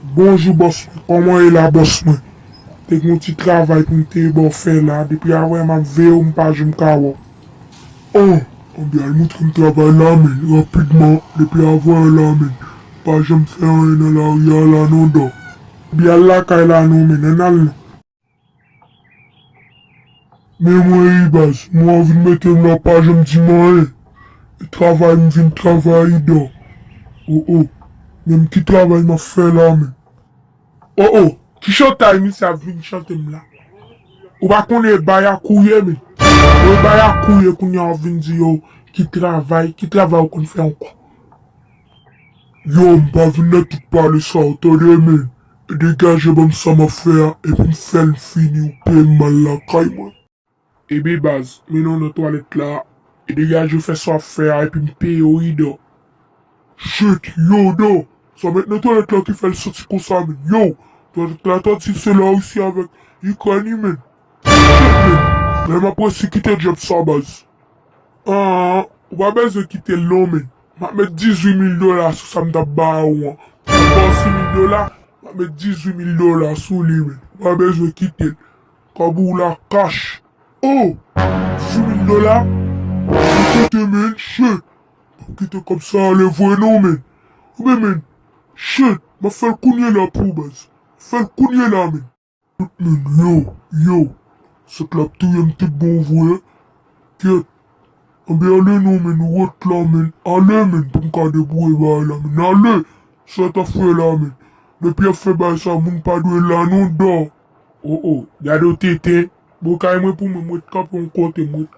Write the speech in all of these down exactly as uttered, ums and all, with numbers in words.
Bonjou bòs mwen, kòman w ye la bòs mwen? Te gen yon ti travay pou m te ba w fè la, depi avanyè m ap veye w, m pa janm ka wè w. Oh, anben al montre m travay la, men, rapidman, depi avanyè la, men. Pa janm fè anyen nan lari a la non, dò. Anben al lakay la non, men, ann al non. Men mwen wi baz, mwen an vin mete m la pa janm di m anyen. E travay m vin travay wi dò. Oh oh, menm ki travay m ap fè la men. Oh oh, ki chantay misye ap vin chante m la? Ou pa konnen e bay ak ou ye men. Ou e bay ak ou ye kounye a w ap vin di yo ki travay, ki travay ou konn fè ankò? Yo, m pa vin nan tout pale sa w tande men. Degaje ban m sa m ap fè a, epi m fè l fini, ou peye m m al lakay mwen. Ebyen baz, mennen w nan twalèt la, e degaje w fè sa w ap fè a, epi m peye w wi dò. Shit, yo dò, sa w met nan twalèt la ki fè l santi konsa men, yo, twalèt la ta di se Larisi avèk Ikrèn wi men. Shit men, men m ap resi kite djòb sa baz. An, ou pa bezwen kite l non men. M ap met dizuit mil dola sou sa m t ap ba ou an. M ap ba w sis mil dola, m ap met dizuit mil dola sou li men. Ou pa bezwen kite l. Kòb ou la kach. Oh! Dizuit mil dola? M ap kite men, shit. M ap kite kòb sa ale vre non men. Oubyen men, shit, m ap fè l kounye la pou ou baz. Fè l kounye la men. Tout men, yo, yo. Sèt la ap touye m tout bon vre. Kyèt. Anben ale non men, nou ret la men. Ale men, pou m ka debouye bagay la men. Ale. Sa t ap fè la men. Depi y ap fè bagay sa, moun pa dwe la non dò. Oh oh, gade w tenten. Bon kay mwen pou mwen, m ret kanpe yon kote, m ret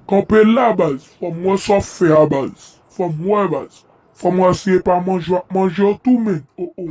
kanpe la baz. Fò m wè sa w ap fè a baz. Fò m wè baz. Fò m wè si e pa manje w ap manje w tou men. Oh oh.